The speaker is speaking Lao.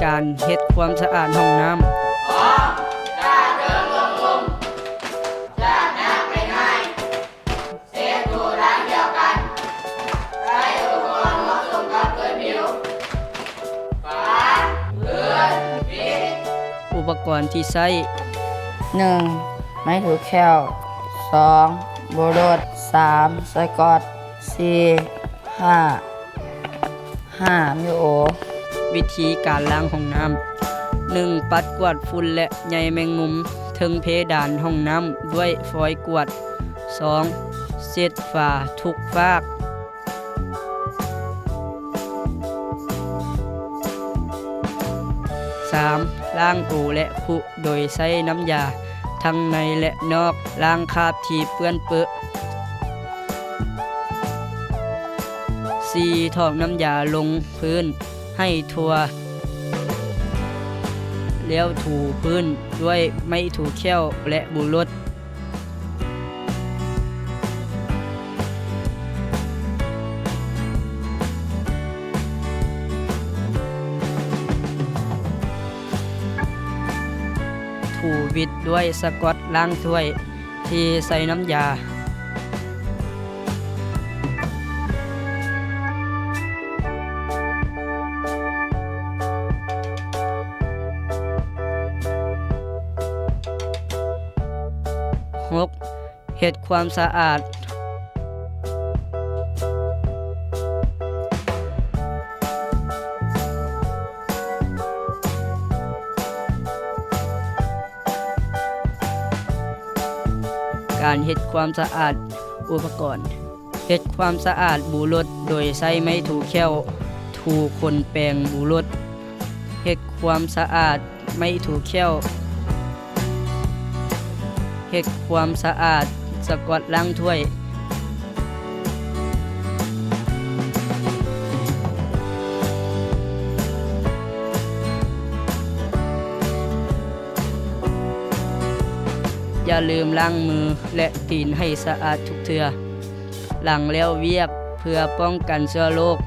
ການເຮັດຄວາມສະອາດຫ້ອງນ້ຳ. ອຸປະກອນທີ່ໃຊ້. ໜຶ່ງ ໄມ້ຖູແຂ້ວ. ສອງ ບູລົດ. ສາມ ສະກອດ. ສີ່ ຜ້າ ຫ້າ ມີໂອ. ວິທີການລ້າງຫ້ອງນ້ຳ. ໜຶ່ງ ປັດກວາດຝຸ່ນ ແລະ ໃຍແມງມຸມເທິງເພດານຫ້ອງນ້ຳດ້ວຍຟອຍກວາດ. ສອງ ເຊັດຝາທຸກຟາກ. ສາມ ລ້າງໂອ ແລະ ຄຸ ໂດຍໃຊ້ນ້ຳຢາທັງໃນ ແລະ ນອກ, ລ້າງຄາບທີ່ເປື້ອນເປິ. ສີ່ ຖອກນ້ຳຢາລົງພື້ນໃຫ້ທົ່ວ ແລ້ວຖູພື້ນດ້ວຍໄມ້ຖູແຂ້ວ ແລະ ບູລົດ. ຖູວິດດ້ວຍສະກອດລ້າງຖ້ວຍທີ່ໃສ່ນ້ຳຢາ. ຫົກ ເຮັດຄວາມສະອາດ. ການເຮັດຄວາມສະອາດອຸປະກອນ. ເຮັດຄວາມສະອາດບູລົດໂດຍໃຊ້ໄມ້ຖູແຂ້ວ ຖູຂົນແປງບູລົດ. ເຮັດຄວາມສະອາດໄມ້ຖູແຂ້ວ. ເຮັດຄວາມສະອາດສະກອດລ້າງຖ້ວຍ. ຢ່າລືມລ້າງມື ແລະ ຕີນໃຫ້ສະອາດທຸກເທື່ອຫຼັງແລ້ວວຽກ ເພື່ອປ້ອງກັນເຊື້ອໂລກ.